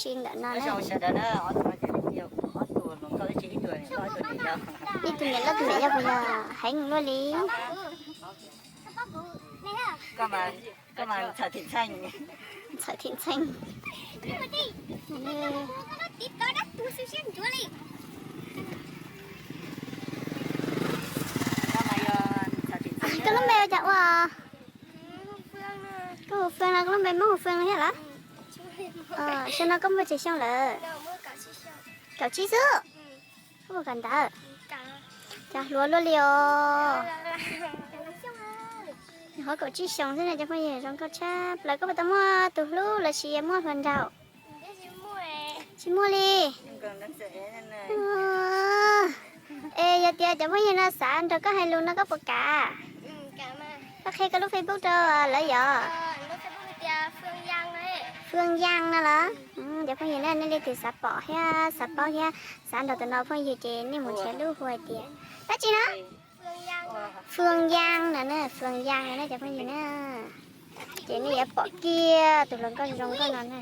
Ib tus niam loj tus niam yau puas yog heev luaj li. Ntxhawm thim ntxheej. Koj lub npe ua cas ua? Koj hu Fwj no, koj lub npe Hmoob hu Fwj no thiab lawm? Xyoo no koj muaj tsawg xyoo lawm? Kaum tsib xwb. Koj puas kam ntawd? Cas hluas luaj li os. Qhov kaum tsib xyoo xwb ne cov phooj ywg, zoo nkauj tshaj plaws. Koj puas tau muaj tus hlub los sis muaj hluas nraug? Tsis muaj li. Es yog tias cov phooj ywg no xav nrog koj hais lus no koj puas kam? Koj qhia koj lub Facebook rau lawv yom. Fwj Yaj no los? Cov phooj ywg na, nej leej twg xav pom thiab xav paub thiab xav nrog tus no phooj ywg ces nej mus nrhiav lub hu hais tias dab tsi na? Fwj Yaj no na, Fwj Yaj no na cov phooj ywg na. Ces nej yuav pom kiag tus hluas nkauj zoo nkauj no na.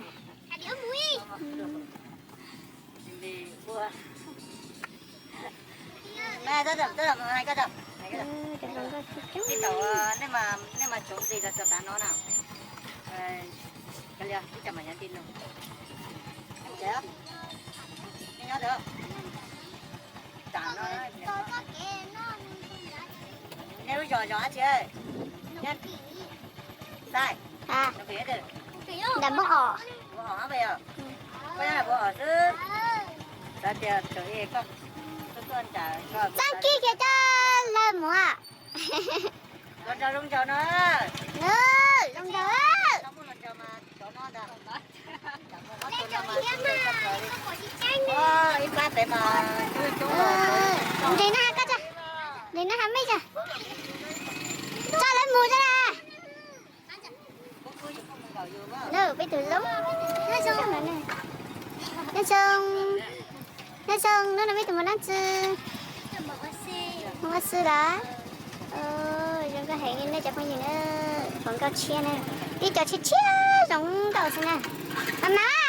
Nej lub zos zos dab tsi? Xais, nram Npoob Om. Koj nyob Npoob Om xwb. Xav tias txaj kiag kiag coj lawv mus. Zoo nraug no. Zoo nraug. Nres na has koj, nres na has mej tso, coj lawv mus tso na. Peb tus zoo, nyob zoo, nyob zoo, hnub no peb tus mus dab tsi? Mus ua si lawm. Zoo nkauj heev li nej cov phooj ywg na, hluas nkauj tshiab na. Peb cov tshiab tshiab zoo nkauj xwb na. Mas mas,